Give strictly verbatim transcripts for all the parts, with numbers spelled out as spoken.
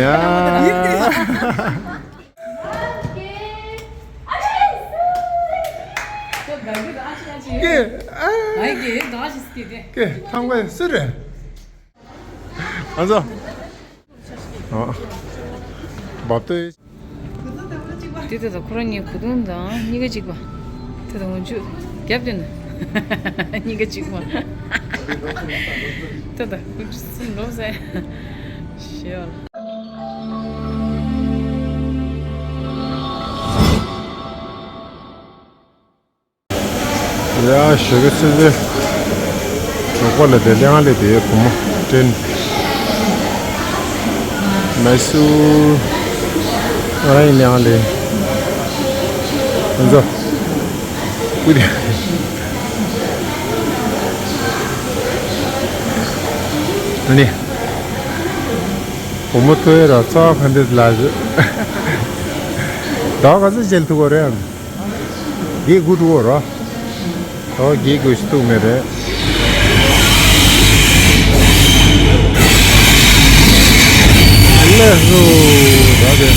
ཡ། ཀེ། ཨ། ཀེ། ཐང་པའི་སུ་རེད། ཨ་ཙོ། ཨ། བབ་ཏེ། དེ་ད་ལྟ་ཁོ་རང་གཉིས་གོས་ཐུང་དང་གཉིས་ཀ་གཅིག་པ། དེ་ད་འོན་ཆུ་རྒྱབ་དེ་ན། གཉིས་ཀ་གཅིག་པ། དེ་ད་ཁོ་གསུམ་ལོག་ཟེར། ཞེས་པ། ཡ། ཞོགས་ཀས་ཚོད་ཚོད། ཞོགས་པ་ལ་དེ་གླེང་ལེ་དེ་བུ་མོ་ཀྲེན། མ་སུ། ང་རང་ཡིན་གླེང་ལེ། ང་ཚོ། ཀུ་དེ། ཨ་ནི། བུ་མོ་ཐོ་ཡེ་ར་ཚ་བ་ཁ་འདི་ལ། ཟླ་བ་ག་ཚོད་མཇལ་ཐུབ་གོ་རེད། དགེ་དགུ་དྲུག་རོ། ཨོ་དགེ་དགུ་ཞིག་ཐུག་མེད་རེད། ལེགས་སོ། ད་དེ།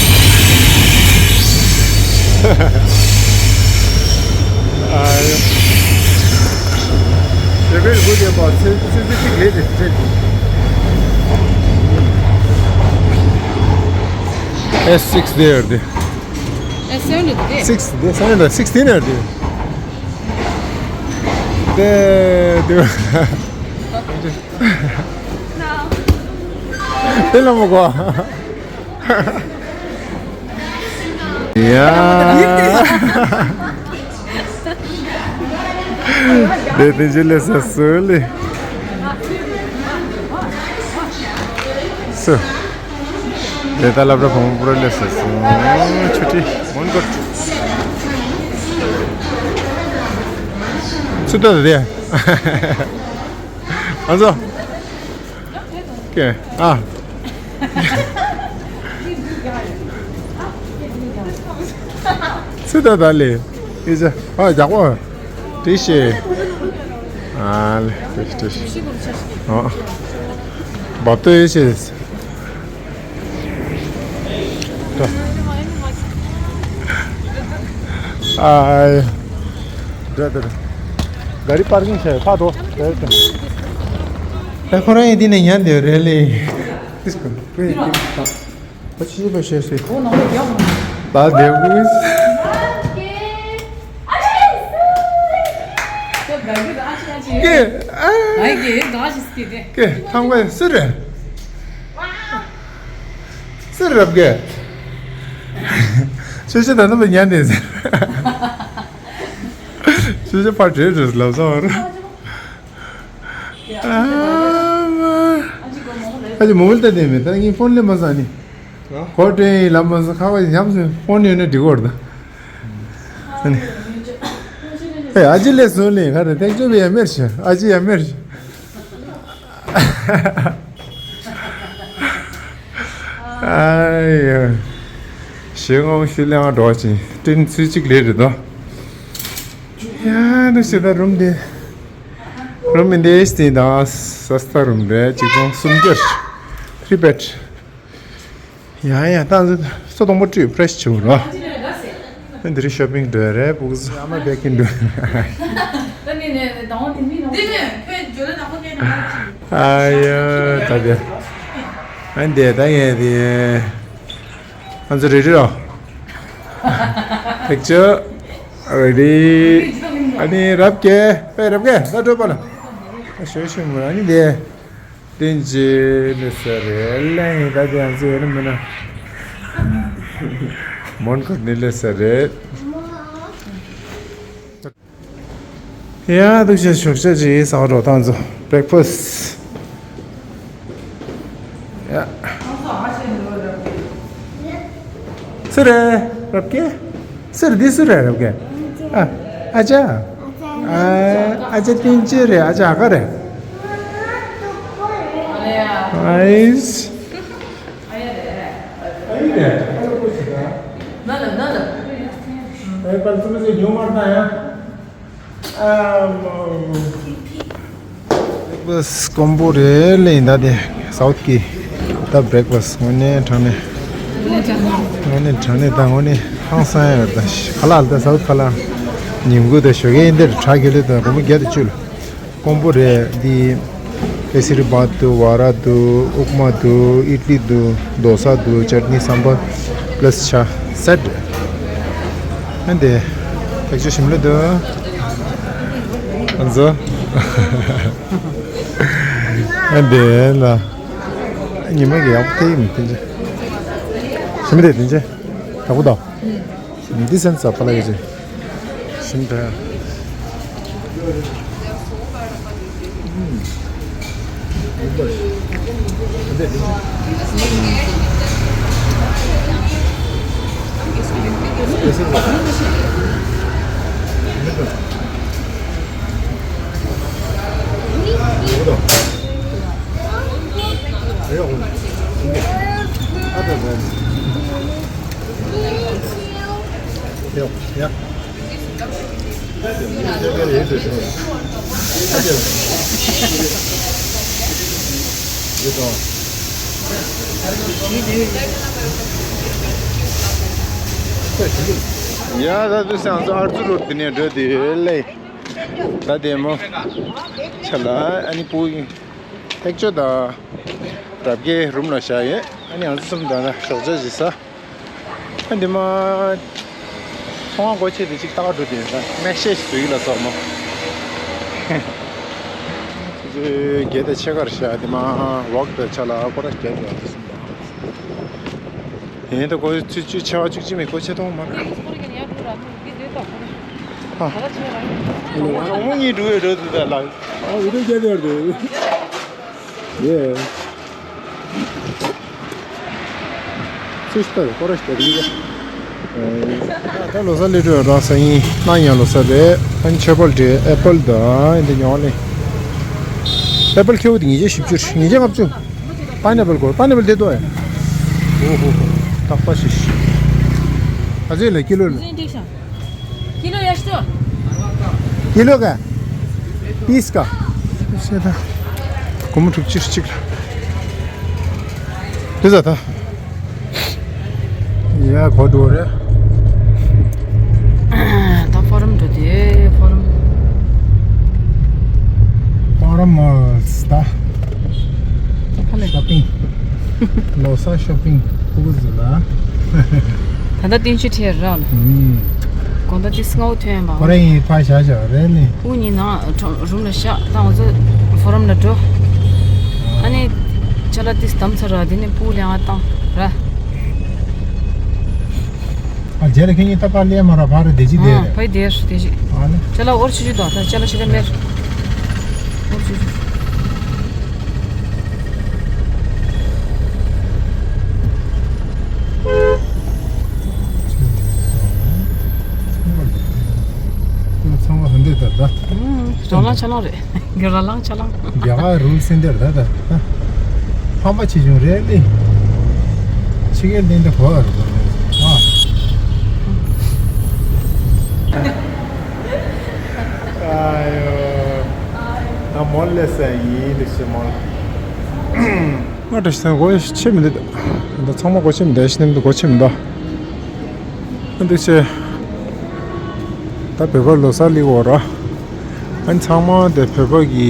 ཨ་ཡོ། དེ་བས་དགུ་དེ་པ་ཚེ་ཚེ་ཚེ་གཅིག་ལས་དེ་ཚེ། S six there དེ། S seven དེ། Six དེ་seven དེ་sixteen དེ། དེ་དེ། དེ་ལ་མོ་གོ། ཡ། དེ་དེ་ཇི་ལས་ས་སུ་ལི། སུ། དེ་ད་ལབ་ར་བོང་བུ་ར་ལས་ས་སུ། ཆུ་ཁྲི་མོན་གོ། སུ་ད་དེ། ཨ་ཙོ། ཀེ། ཨ། ཚེ་ད་ད་ལེ། ཨི་ཙི། ཨ། རྒྱག་པ། དྲི་ཤེས། ཨ་ལེ། དྲི་ཤེས། དྲི་ཤེས། ཨ། བབ་ཏོ་ཨི་ཤེས། ཨ། འདྲ་འདྲ། ག་རི་པར་ཀིང་བྱས་ཕར་འགྲོ། འདྲ་འདྲ། ད་ཁོ་རང་ཡིན་དེ་ནས་ཉན་དེ་རེད་ལེ། ཏིས་ཀུན། ཁོ་ཡིན་དེ་ད། ད་ཕྱི་པ་བྱས་སོ། ད་འདེབས་དགོས། ཀེ། ཨ། ཀེ། ཐང་པའི་སུ་རེད། སུ་རབ་གེ། ཆུ་ཆུ་ད་ནུ་ལ་ཉན་ནས་ཟེར། ཆུ་ཆུ་ཕར་བྲོས་བྲོས་ལབ་སོང་བ་ར། ཨ་ཅི་མོ་བལ་ཏ་དེ་མེད་ད་ངའི་ཕོན་ལས་མ་ཟ་ནི། གོ་དྲན་ཡིན་ལབ་མ་ཟ་ཁ་བ་ཉམས་སུ་ཕོན་ཡོད་ན་འགྲིག་གོ་ར་ད། ཨ་ཅི་ལས་སོང་ལས་ཁ་རེ་ཐེག་ཆོས་པའི་ཡ་མེར་ཤ་ཨ་ཅི་ཡ་མེར་ཤ། ཨ་ཡ། ཞེ་ངོ་ཤུ་ལེ་ང་འགྲོ་ཅིང་ཏྲིན་ཚུལ་གཅིག་ལས་རེད་དོ། ཡ་འདུག་ཞེ་ད་རུམ་དེ། རུམ་མི་འདི་ཨེ་སི་དང་ས་སྟ་རུམ་རེད་གཅིག་སྟོང་སུམ་བརྒྱ། ཐི་རི་བེད། ཡ་ཡ་ད་ཚོ་སོ་དང་པོ་བཀྲུས་ཕྲེ་ཤི་བྱུང་རོ། འདི་རི་ཤོ་པིང་འགྲོ་རེད་བུག་ཨ་མ་བེ་ཀིན་འགྲོ། ཨ་ཡ་ད་དེ། ཨ་འདི་ད་ཡ་དེ། ང་ཚོ་རེ་ཌི་རོ། ཐེག་ཆོས། རེ་ཌི། ཨ་ནི་རབ་ཀེ་པེ་རབ་ཀེ་ད་འགྲོ་པ་ལ། ཞོ་ཞོ་མོ་ཨ་ནི་དེ། ཏིན་ཅི་ལེ་ས་རེད་ལེ་ད་དེ་ང་ཚོ་ཡོད་ན་མིན་ན། མོན་གྷོ་ནི་ལེ་ས་རེད། ཡ་འདུག་ཤ་ཞོགས་ཇ་ཅིག་ཟ་བ་འགྲོ་ད་ང་ཚོ་བྷེ་རེག་ཕ་སི། ཡ། སུ་རེད་རབ་ཀེ། སུ་རེད་འདི་སུ་རེད་རབ་ཀེ། ཨ། ཨ་ཅག་ཨ། ཨ་ཅག་བསྟན་ཆོས་རེད་ཨ་ཅག་ཨ་ཀ་རེད། ཨའིས། ཨ་ཡི་རེད། ཨ་ལོ་ཀོ་ཆི་ད། ན་ལ་ན་ལ། ཨེ་པར་ཙི་མི་ཟེར་ཉོ་མར་ད་ཡ། ཨ་མ། བྷེ་རེག་ཕ་སི་དཀོན་པོ་རེད་ལེ་ད་དེ་སའུཐ་གི། ད་བྲེག་ཕ་སི་དངོས་གནས་དྲང་གནས། དངོས་གནས་དྲང་གནས་ད་དངོས་གནས་ཧང་སང་ཡོད་ད། ཁ་ལག་ད་ཟའུ་ཁ་ལག་ཉིན་དགུ་ད་ཞོགས་ཀས་འདིར་དྲག་གི་ལོས་ད་སྒོར་མོ་བརྒྱ་དང་བཅུ་ལ། ཀོམ་པོ་རེད་འདི། ཀེ་སི་རི་བཱད་འདུག་ཝ་ར་འདུག་ཨུབ་མ་འདུག་ཨིད་ལི་འདུག་དོ་ས་འདུག་ཅར་ནི་སམ་བར་པ་ལ་སི་ཆ་སེ་ཊི་རེད། ཨ་འདི། ཐེག་ཆུ་ཞིམ་ལོས་འདུག་ཨ་ཛོ། ཨ་འདི་ལ། ཉི་མ་གི་ཡག་པོ་དེ་ཡིན་དེ་འདྲ། ཞིམ་མི་དེ་དེ་འདྲ། ཡག་པོ་དང་། འདི་སེམས་ས་པ་ལ་ཡོད་ཅེ། ཞིམ་དྲ། ཡ་ད་དུ་སང་སོ་ཨར་ཙུ་རོ་དི་ནས་འགྲོ་དི་ལེ། ད་དེ་མོ། ཆ་ལ་ཨ་ནི་པུ་ཡིན། ཐེག་ཆོ་ད། རབ་རྒྱས་རུམ་ལ་བཞག་ཡོད། ཨ་ནི་ང་ཚོ་གསུམ་ད་ན་ཞོགས་ཇ་བཞི་ས། ཨ་འདི་མ། ཚོང་བ་སྒོ་ཕྱེ་དེ་གཅིག་ལྟ་ག་འགྲོ་དེ་ཡིན་ས་མེག་ཤེས་ཞིག་བཟོ་ཡིག་ལ་སོགས་མོ། ཆུ་ཚོད་བརྒྱད་དང་ཕྱེད་ཀར་བཞག་དེ་མ་ཝོག་དང་ཆ་ལ་སྐོར་ར་བརྒྱད་དུ་ང་ཚོ་གསུམ་ད། ཡིན་ད་སྒོ་ཚུད་ཆུ་ཆེ་བ་བཅུ་གཅིག་མི་སྒོ་ཕྱེ་གཏོང་མ་རེད། ཨ། ཨོ་མོ་གཉིས་འགྲོ་ཡོད་འགྲོ་དུས་ད་ལགས། ཨ་འུ་ཐུག་རྒྱ་དེར་འདུག་ཡེ། སུ་ཞིག་ལྟ་རེད་སྐོར་ར་ཞིག་ལྟ་རེད། ད་ལོ་གསར་སླེབས་འགྲོ་ཡོད་ར་ས་ཡིན་གནངས་ཉིན་ལོ་གསར་རེད། ཨ་ནི་ཆོས་པལ་དེ་ཨེ་པལ་དང་ཨེ་འདི་ཉོ་ནི། ཨེ་པལ་ཁེའུ་དེ་ཉིས་བརྒྱ་བཞི་བཅུ་ཉིས་བརྒྱ་ལྔ་བཅུ། པའི་ནེ་པལ་སྐོར་པའི་ནེ་པལ་དེ་ཏོ་ཨེ། ཨོ་ཧོ་ཧོ། དག་པ་ཞིག་ཨ་ཙེ་ལ་ཀི་ལོ་ལ། ཀི་ལོ་ཡ་ཤི་ཏོ། ཀི་ལོ་ག་ཕིས་ག་ཤེ་ད། སྒོར་མོ་དྲུག་ཅུ་གཅིག་ལ། དེ་ཟ་ད། ཡ་གོ་འགྲོ་རེད། ད་ཕོ་རམ་འགྲོ་དེ་ཕོ་རམ། ཕོ་རམ་མོལ་ད། ཕ་ལེ། ཤོ་པིང་། ལོ་གསར་ཤོ་པིང་ཕྲུ་གུ་ཚོ་ལ། ད་ལྟ་བསྟན་བཅོས་ཁྲིད་རག་ལ། ཨུམ། དགོང་དག་ཏིས་སྔ་བོ་ཐོན་པ། ཁོ་རང་ཡིན་ཕ་བཞག་བཞག་རེད་ནི། ཨུ་གཉིས་ནང་ཁྲོམ་རུམ་ལ་བཞག་ད་ང་ཚོ་ཕོ་རམ་ལ་འགྲོ། ཨ་ནི། ཅ་ལག་ཏིས་བསྡམས་ཚར་ར་དེ་ནི་སྤུ་ལེན་ཨ་བཏང་ར། ཨ་རྗེས་ལ་ཁྱེད་གཉིས་ད་པར་ལེན་མ་ར་ཕར་བསྡད་ཅི་བསྡད་ཨ་རེད། ཕ་ཡི་བསྡད་ར་བསྡད་ཅི། ཨ་ནི། ཅ་ལག་འོར་ཆུ་ཆུ་དང་ད་ཅ་ལག་ཤི་ད་མེར། འོར་ཆུ་ཆུ། ཚང་མ་ཧན་དེ་ད་ད། ཨུམ། རང་ལང་ཆ་ལང་རེད། རང་ལང་ཆ་ལང་། རྒྱ་གར་རུལ་སེ་འདིར་ད་ད་ད། ཕམ་པ་ཆེ་ཆུང་རེད་ལི། ཕྱི་རྒྱལ་འདི་འདི་གོ་བ་རུ་གོ་རུ། ཨ། ཨ་ཡོ། ད་མོལ་ལེ་སེ་ཡིན་འདི་ཤི་མོལ། ང་འདྲ་ཞིག་སྒོ་ཕྱེ་མི་འདུག་ད་ཚང་མ་སྒོ་ཕྱེ་མི་འདུག་ཤི་ནམ་དུ་སྒོ་ཕྱེ་མི་འདུག་ཨ་འདུག་ཆེ། ད་བོད་པ་ལོ་གསར་སླེབས་ཡོད་ར། ཨ་ནི་ཚང་མ་དེ་བོད་པ་གི་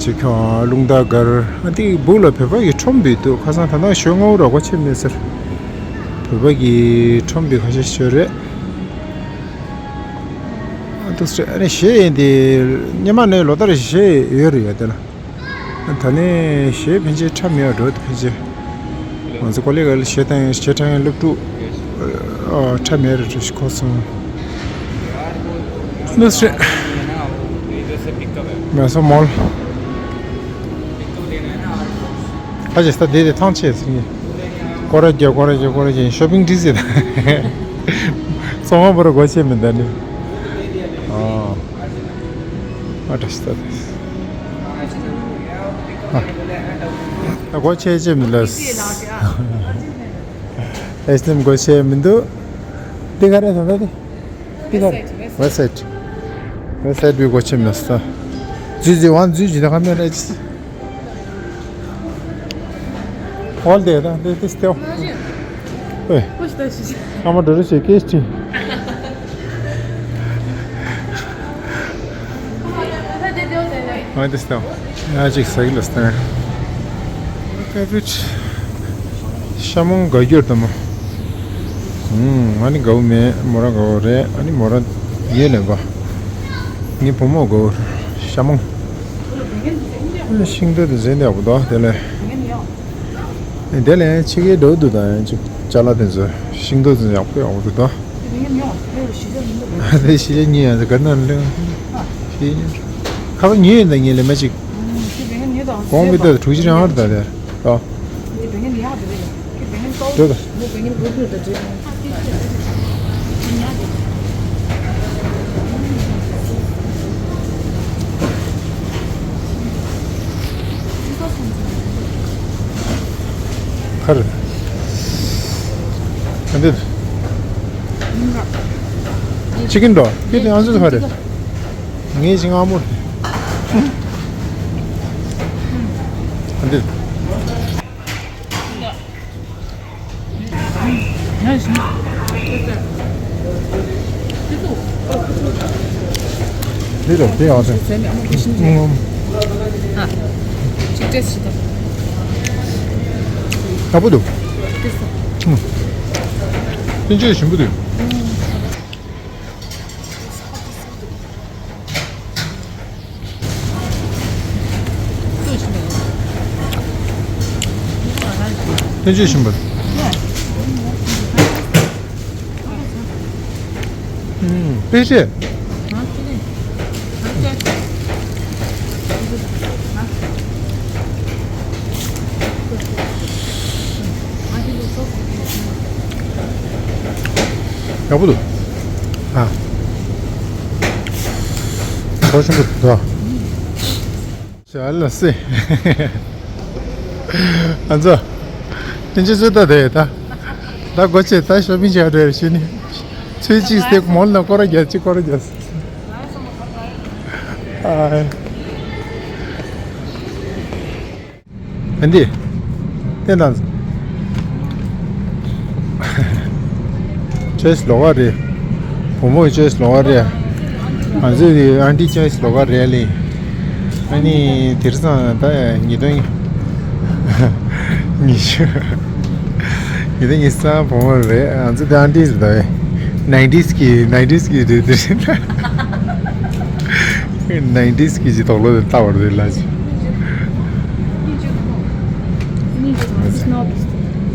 ཅིག་ཁྱོད་རླུང་རྟ་སྒར་ཨ་དེ་སྦུག་ལ་བོད་པ་གི་ཁྲོམ་བུད་འདུག་ཁ་སང་ད་ནང་ཞོ་ལྔ་བོ་ར་སྒོ་ཕྱེ་མེད་ཟེར། བོད་པ་གི་ཁྲོམ་བུད་ཁ་ཤས་ཤོད་རེད། ཨ་འདུག་ཟེར་ཨ་ནི་གཞས་ཡིན་དེ་སྔོན་མ་ནས་ལོ་ལྟར་གཞས་ཡོད་རེད་ཡ་དེ་ལ། ད་ནས་གཞས་ཕན་ཆད་ཁྲ་མེད་པ་འགྲོ་འདུག་ཕན་ཆད། ང་ཚོ་ཀོ་ལི་གལ་གཞས་བཏང་གཞས་ཁྲ་ཡང་སློབ་ཕྲུག་ཨ་ཁྲ་མེད་རེད་ཁོ་སོང་། ནུས་རེད། མེད་སོང་མོལ། ཨ་ཅེ་ས་དེ་དེ་ཐང་ཆད་ཟིན་གྱི། ཀོ་ར་རྒྱ་ཀོ་ར་རྒྱ་ཀོ་ར་རྒྱ་ཤོ་པིང་ཏྲིས་ཡེ་ད། སོང་བ་བོར་སྒོ་ཕྱེ་མི་འདའ་ནི། ཨ། ཨ་ཏྲ་ཤི་ཏ་ཏེ། ཨ། སྒོ་ཕྱེ་ཕྱེ་མི་ལ། ཨེ་སི་ནེམ་སྒོ་ཕྱེ་མི་འདུག་འདི་ག་རེ་ཟ་ད་དེ། འདི་ག་རེ། ཝེབ་སའིཊ། ཝེབ་སའིཊ་བི་སྒོ་ཕྱེ་མི་ས། ཇུ་ཇུ་ཝང་ཇུ་ཇུ་ད་ག་མེ་རེ་ཅི། All day, da, this, this, teo. Hey. Push the shishi. Ama duru se ke sti. Ama this, teo. Ya, chik sai las ta. Ka bit. Shamong ga gyur tamo. Hmm, ani gau me, mora gau re, ani mora ye le ba. Ni pomo gau, shamong. Shing de de zen de bu da, de le. དེ་ལས་ཕྱི་རྒྱལ་འགྲོ་འདུག་ད་ཅིག་ཅ་ལག་དེ་ཚོ་ཤིང་ཏོག་ཚོ་ཡག་པོ་ཡག་པོ་འདུག་ད། དེ་ཤི་ཆ་གཉིས་ཡང་ག་ན་ལེ། ཤི་ཁ་པ་ཉོས་ཡིན་ད་ངས་ལེ་མ་ཅིག་གོང་གི་ད་དྲུག་ཅུ་རེ་ལྔ་རེད་ད་དེ། ད། འགྲོ་ད། འགྲོ་ད། ཁར། ཨ་འདི། ཅི་ཀིན་འགྲོ། ཁྱེད་དེ་ང་ཚོ་ཁ་རེད། ངས་ཅི་ང་མོར། ཨ་འདི། འདི་རུ་དེ་ཡང་ཚན། ཨ། ཅིག་ཏྲེས་ཤི་ད། ཡག་པོ་འདུག་ཏྲེས་ད། ཨུ། ཐོན་སྐྱེད་ཞིམ་པོ་འདུག་ཐོན་སྐྱེད་ཞིམ་པོ། ཨུམ། པེ་ཧྲེ། ཡག་པོ་འདུག་ཨ། གྲོ་ཞིམ་པོ་འདུག་ཞལ་ལ་སེ། ཨ་ཚོ། ཨིན་ཇི་ཚོད་ལྟ་དེ་ད། ད་སྒོ་ཕྱེ་ད་ཤོ་པིང་བྱས་རེད་ཤི་ནི། ཚོད་ཅིག་སྟེགས་མོལ་ན་སྐོར་རྒྱག་ཅིག་སྐོར་རྒྱག་ཨ། ཨ་འདི། བསྟན་དང་། ཅོའི་སི་ལོགས་ཀ་རེད། བུ་མོའི་ཅོའི་སི་ལོགས་ཀ་རེད། ང་ཚོའི་ཨན་ཊི་ཅོའི་སི་ལོགས་ཀ་རེད་ལེ། ཨ་ནི་དེང་སང་ད་ཉིས་སྟོང་ཉི་ཤུ། ཉིས་སྟོང་ཉི་ཤུ་རྩ་བུ་མོ་རེད། ང་ཚོ་ད་ཨན་ཊི་རེད་ད། ནའིན་ཊི་སི་གི་ནའིན་ཊི་སི་གི་རེད་དེ། ནའིན་ཊི་སི་གི་ཅིག་དོག་ལོ་ལྟ་བར་རེད་ལ་ཅིག་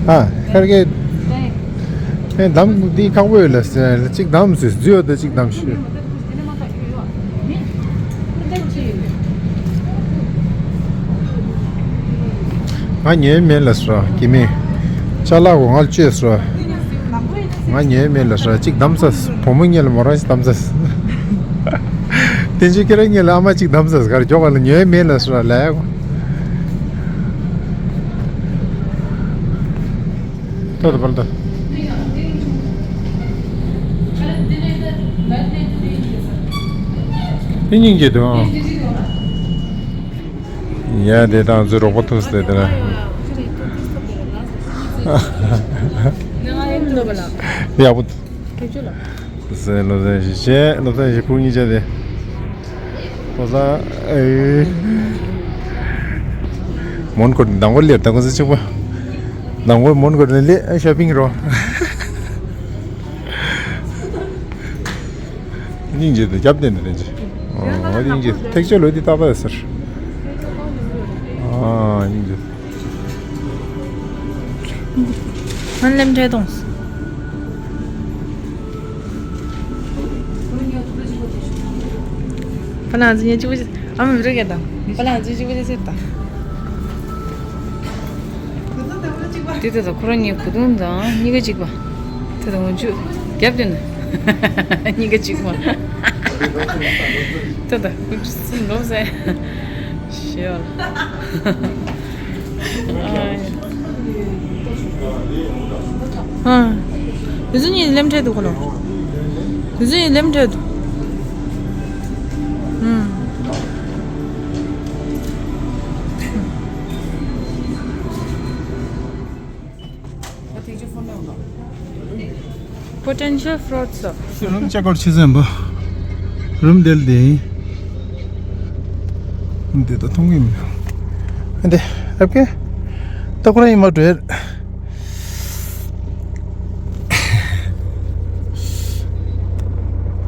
ཨ། ཁར་གེ། ཨེ་འདམ་འདི་ཁག་པོ་ཡོད་ལ་ཟེར་ཅིག་འདམ་ཟེར་འཛུལ་ཡོད་དེ་ཅིག་འདམ་ཤོད། ང་ཉོས་མེད་ལ་སོ་གི་མེད། ཅ་ལག་གོ་ང་ལ་བཅོས་སོ། ང་ཉོས་མེད་ལ་སོ་གཅིག་བདམས་ས་བུ་མོ་ངེད་ལ་མོ་རང་ཞིག་བདམས་ས། དེ་ཚོ་ཁྱེད་རང་ངེད་ལ་ཨ་མ་གཅིག་བདམས་ས་གར་མགྱོགས་པ་ལ་ཉོས་མེད་ལ་སོ་ལ་ཡ་གོ། ཏོ་ཏོ་པར་ཏོ། དེ་སྙིང་རྗེ་འདུག་ཨང་། ཡ་དེ་དང་ཚོ་རོགས་པ་ཐུག་སྟེ་དེ་ལ། ཡག་པོ་འདུག་ཟེར། བློ་བཟང་ཞིག་བྱས། བློ་བཟང་ཞིག་ཕུག་གཉིས་ཆ་དེ། བློ་བཟང་ཨེ། མོན་གྷོ་མདང་དགོང་ལེར་ད་གོ་ས་ཆེ་པོ། མདང་དགོང་མོན་གྷོ་ནས་ལེ་ཨ་ཤོ་པིང་རོ། སྙིང་རྗེ་དང་རྒྱབ་བསྟན་ནས་ལེན་ཅི། ཨོ་སྙིང་རྗེ་ཐེག་ཆེ་ལོ་དེ་ཏག་ཏག་ཟེར། ཨ་སྙིང་རྗེ། ང་ལེམ་འདྲེ་དོང་། ཕ་ལང་ཚོ་ཉེ་གཅིག་པ་ཅིག་ཨ་མ་མི་རུ་ག་དང་ཕ་ལང་ཚོ་གཅིག་པ་ཅིག་ཟེར་དང་། དེ་ལྟ་དང་ཁོ་རང་གཉིས་གོས་ཐུང་དང་གཉིས་ཀ་གཅིག་པ། དེ་དང་འོན་ཆུ་རྒྱབ་དེ་ན་གཉིས་ཀ་གཅིག་པ། དེ་དང་ཁོ་ཚོ་ལོ་ཟེར་ཞེས་པ། ཨ། དེ་ཚོ་གཉིས་ལེམ་འཕྲད་འདུག་གོ་ལོ། དེ་ཚོ་གཉིས་ལེམ་འཕྲད་འདུག་ཨུམ། Potential fraud, sir. རུམ་ཅེག་ཨའུཊ་བྱེད་ཟིན་པ། རུམ་དེ་ལ་དེ་ཡིན། འདི་ད་མཐོང་གི་མི་འདུག་འདི་རབ་ཀེ། ད་ཁོ་རང་ཡིན་མ་འགྲོ་ཡ།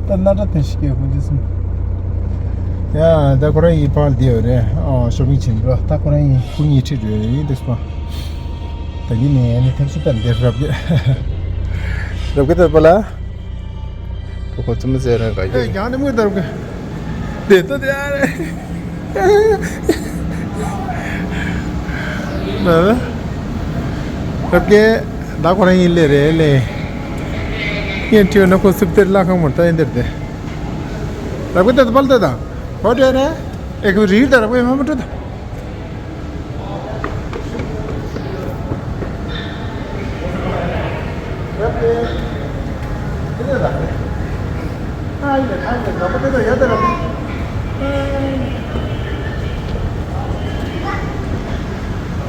ད་སྣ་ཁྲ་དེ་ཞིག་གི་ཧུན་ཇི་སུམ། ཡ་ད་ཁོ་རང་ཡིན་ཕར་འདི་ཡོད་རེད། ཨོ་ཤོ་པིང་བྱེད་འགྲོ། ད་ཁོ་རང་ཡིན་ཁུ་གཉིས་ཁྲིད་འགྲོ་ཡ་ཡིན་འདུག་སོ། ད་ཡིན་ནའི་ཨ་ནི་ཐབས་ཤེས་ད་འདིར་རབ་ཀེ། རབ་ཀེ་ད་པ་ལ། ཁོ་ཁོ་ཙི་མི་ཟེར་རང་ག་ཡོད། ཨེ་ཀྱང་ནི་མོ་ད་རབ་ཀེ། དེ་ད་དེ་ཨ་རེ། ན་རབ་ཀེ་ད་ཁོ་རང་ཡིན་ལེ་རེད་ལེ། ཡིན་ཁྲིད་ན་ཁོ་སིབ་དེར་ལ་ཁང་མོ་ད་ཡིན་དེར་དེ། རབ་ཀེ་ད་ད་པ་ལ་ད་ད། ཧོ་དེ་རེད། ཨེ་ཁོ་རིག་ད་རབ་ཀེ་མ་མ་ད་ད།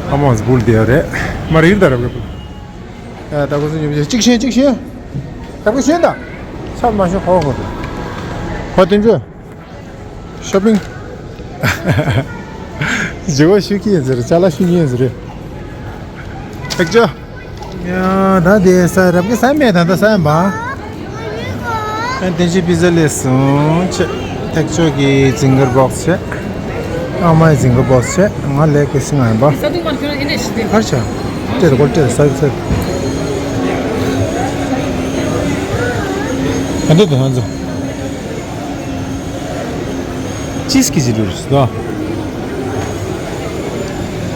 ཨ་མ་སྦུལ་དེ་རེད། མ་རིག་ད་རབ་ཀེ་སྦུལ། ཨ་ད་ཁོ་ཚོ་ཉོ་གཅིག་ཤེས་གཅིག་ཤེས། ད་ཁོ་ཤེས་ད། ཆབ་མ་ཤོག་ཧོ་ཧོ་ད། ཧོ་དེ་འཇོ། ཤོ་པིང་། བརྗེ་བོ་ཞུ་གི་ཡིན་ཟེར། ཅ་ལག་ཞུ་གི་ཡིན་ཟེར། ཐེག་ཅོ། ཡ་ད་དེ་ས་རབ་ཀེ་ས་མེད་ད་ད་ས་ཡིན་པ། ཨ་དེ་ཅི་པི་ཛ་ལས་སོང་ཆེ། ཐེག་ཅོ་གི་ཛིང་གར་བོག་སི་ཆེ། ཨ་མའི་ཛིང་གར་བོག་སི་ཆེ། ང་ལས་ཀེ་སི་ང་ཡིན་པ། ཧར་ཆ། ཏེ་ར་གོལ་ཏེ་ར་ས་ས། ཨ་འདི་དེ་ཧང་ཛ། ཅིས་ཀི་ཅི་ལུར་སོ།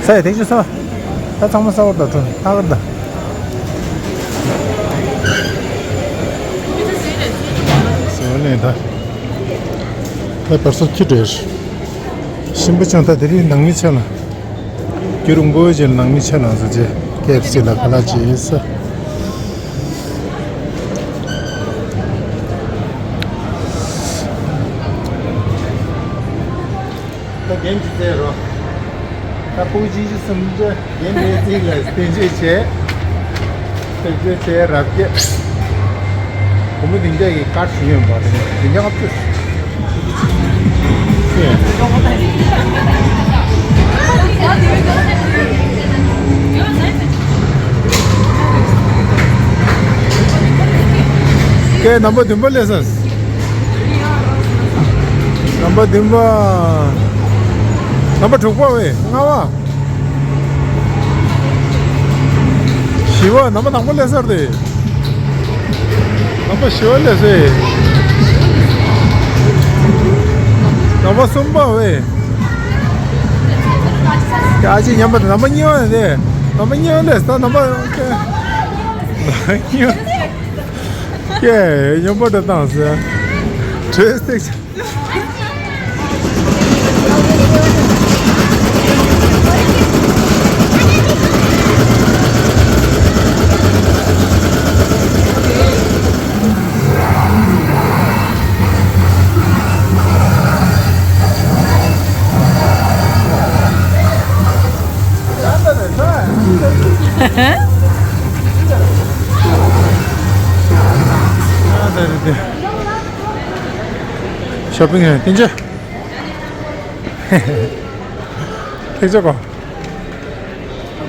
ས་ཡ་ཐེག་ཅོ་ས། ད་ཚང་མ་ས་བར་ད་ཐོན་ཐག་ད། སོ་ནས་ད། ད་བར་སོ་ཁྱི་འདྲེར། ཤིང་པོ་ཆང་ད་དེ་རིང་ནང་མི་ཆ་ལ། རྒྱུ་རུང་པོ་ཅན་ནང་མི་ཆ་ལ་ཟ་ཅེ། ཀེ་ཨེཕ་སི་ལ་ཁ་ལག་ཅེས་ས། ད་རྒན་གྱིས་བཙལ་རོགས། ད་ཕྲུ་གུ་ཅི་ཞིག་སུམ་ཅུ་རྒན་པའི་རྩིས་ལ་བསྟན་བཅོས་བྱས། བསྟན་བཅོས་བྱས་རབ་རྒྱས། བུ་མོ་བདུན་བརྒྱ་ཡི་ཀར་ཞིག་ཡོད་པ་རེད། བདུན་བརྒྱ་ལྔ་བཅུ། ཀའི་རྣམ་པ་བདུན་པ་སླེབས་སོང་། རྣམ་པ་བདུན་པ། རྣམ་པ་དྲུག་པ་བས་ལྔ་པ། བཞི་པ་རྣམ་པ་དང་པོ་སླེབས་ཚར་ཏེ། རྣམ་པ་བཞི་པ་སླེབས་སོང་། རྣམ་པ་གསུམ་པ་བས། ཡ་ཅི་མཉམ་པ་དང་རྣམ་པ་གཉིས་པ་དེ། རྣམ་པ་གཉིས་པ་སླེབས་ད་རྣམ་པ་གཉིས་པ། ཀྱེ་མཉམ་པོ་འགྲོ་སྟངས་ཟེར། བྲེལ་སྟེགས། ཤོ་པིང་རེད་དེ་འདྲ། ཐེག་ཆོག་གོ།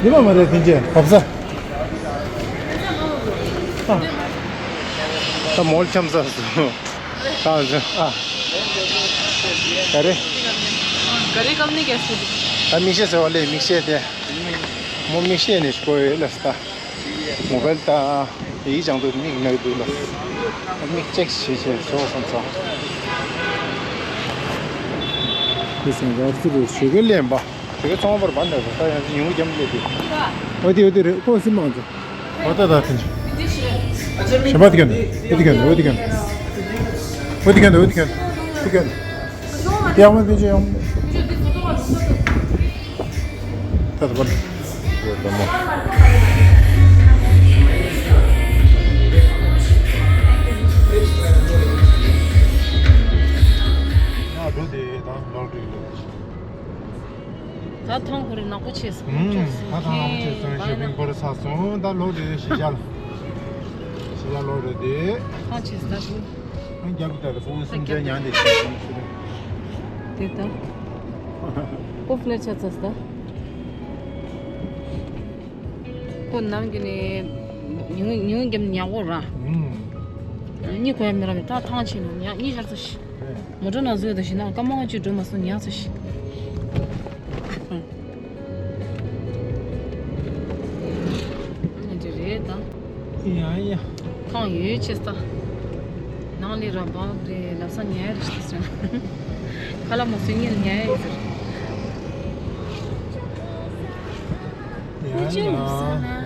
ཉི་མ་མ་རེད་དེ་འདྲ་བབས་ས། ད་མོལ་འཁྱམ་ས་སུ། ད་ཨ། ག་རེ། घरे कम नहीं कैसे? ད་མིག་ཤེལ་ཟེར་བ་ལས་མིག་ཤེལ་དེ། མོ་མིག་ཤེལ་ནས་ཤོར་ཡོད་ལ་ད། མོ་བལ་ད། དེའི་བྱང་དུ་མིག་ནག་འདུག་ལ། མིག་ཅེག་བྱེད་བྱེད་བྱོས་བསམ་སོང་། དེ་སེང་གར་ཚུར་ཞུ་གི་ལེན་པ། དེ་ག་ཚོང་པར་བར་འདྲ་ད་ཡང་ཉུང་རྒྱམ་ལས་དེ། འོ་དེ་འོ་དེ་རེད་ཁོ་སི་མང་ཚོ། འོ་ད་ད་དེ་ཞེ་མ་དེ་གན་འོ་དེ་གན་འོ་དེ་གན་འོ་དེ་གན་འོ་དེ་གན་དེ་གན་ཡང་མ་དེ་ཅི་ཡང་ད་ད་བར། ད་ཐང་ཁོ་རེ་ནག་པོ་ཆེ་སོང་། ད་ཐང་ནག་པོ་ཆེ་སོང་། ཞོ་པིང་ཁོ་རེ་ ད་སོང་ད་ལོག་དེ་གཞིས་ཆགས་ལ། གཞིས་ཆགས་ལོག་རེད་དེ། ཁང་ཆེ་ས་ཞིག་ཨ་རྒྱབ་ཀྱི་ད་ཕུ་སུམ་ཆ་ཉང་དེ་ཞིག་ཞིག་ཞིག་དེ་ད། ཀོ་ཕི་ལེར་ཆ་ཚ་ས། ཁོ་ནམ་རྒྱུན་ནས་ཉུང་ཉུང་རྒྱབ་ཉག་གོ་ར། གཉིས་གོ་ཡ་མི་ར་མི་ད་ཐང་ཆེ་ནས་ཉག་གཉིས་ཤར་ཚ་ཞིག་མོ་ཊ་ནང་བཟོས་དང་ཞིག་ན་སྐར་མ་ལྔ་བཅུ་འགྲོ་མ་སོང་ཉག་ཚ་ཞིག་ཨ་ནི་འདྲ་རེད་ད། ཡ་ཡ། ཁང་ཡོད་ཆེ་ས། ནང་ལས་ར་བག་རེད་ལབ་ས་ཉལ་རེ་ཞིག་ཟེར། ཁ་ལག་མ་ཟོས་ཉིན་ཉལ་ཡོད་ཟེར། ཡ་ཡ།